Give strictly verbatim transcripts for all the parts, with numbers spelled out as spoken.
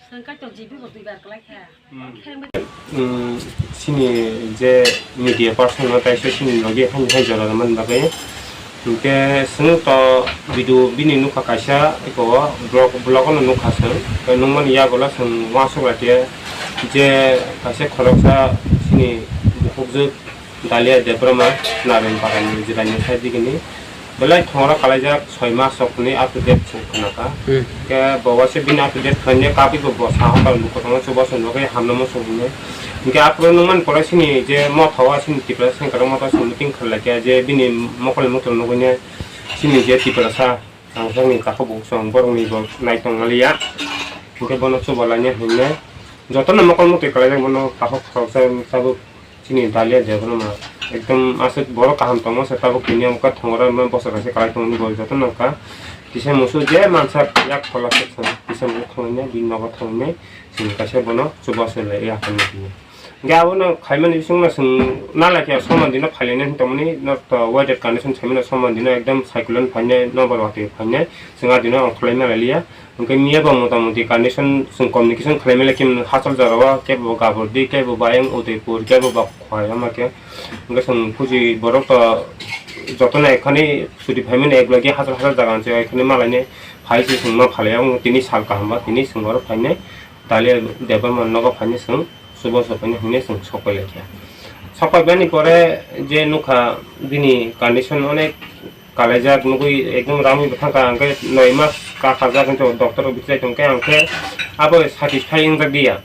Ang kaitor G B bo duibar kwlai kha. Hmm. Khe ang bai- Hmm, sini je media person no taisa sini logi hani hai jora man bagwi. Hinkhe swng to video bini nukha kaisa eko vlog, vlog no nukha swng. Tei nukmani yagulo swng uansuk laikhe je kaisa khoroksa sini bukhukjwk Dalia Debbarma Nareng Parani Jirani Saidikini belai thongro kalaijak soi mas rok hwnwi up to date se khwnakha. Hmm. Khe bo waisa bini up to date khlainai kabwi bo bo saha kal luku tongo chubachu nugwi hamno muchung hwnwi. Hinkhe aphuru nukmani pore sini je motha o sini Tiprasa sengkrak motha o sini meeting khlaikha je bini mokol mukla nugwini sini je Tiprasa ang sakni takhuk bo chwng borokni bo naitong naliya. Hinkhe bono chuba lainai hwnwi jotono mokol mukti khlaijak bono takhuk khoroksa tabuk. Chini Dalia Debbarma ekdom aswk borok kaham tongma se tabuk tini wngkha thongora wngma bosor kaisa kalai tongmani bo joto nangkha. Kisa musu je mansa yak phola se thang kisa musu thangwi nai bini nogo thangwi nai chini kaisa bono chubachu lai ya hinwi hino. Hwnkhe abono khaimani bisingno chwng nalai khe soman dino phailainai tongmani norok to weather condition saimano soman dino ekdom cyclone phainai nokbar watwi phainai chwng a dino ongkhorlai nalai liya. Hwnkhe miya bo mota moti condition chwng communication khlai manya khe hachal jora o kebo Gabordi, kebo bayang Udaipur, kebo ba Khowai, ama khe hwnkhe chwng puji borok to jotono ekhani chuti phaimani ek logi hachal hachal jaga se ekhani malaini phai se chwng ma phalai ang tini sal kaham ba tini chwng oro phainai Dalia Debbarma nogo phainai chwng. Subo sokphaini hwnwi chwng sokpai laikha. Sokpai bani pore je nukha bini condition onek kalaijak nugwi ekdom ramwi bo thangkha, hwnkhe noi mas kakhajak hinwi doctor rok bichilai tongkhe, hwnkhe abo satisfy wngjak diya.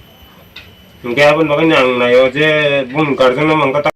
Hwnkhe abo nogwino ang naio je bumung guardian no mankha.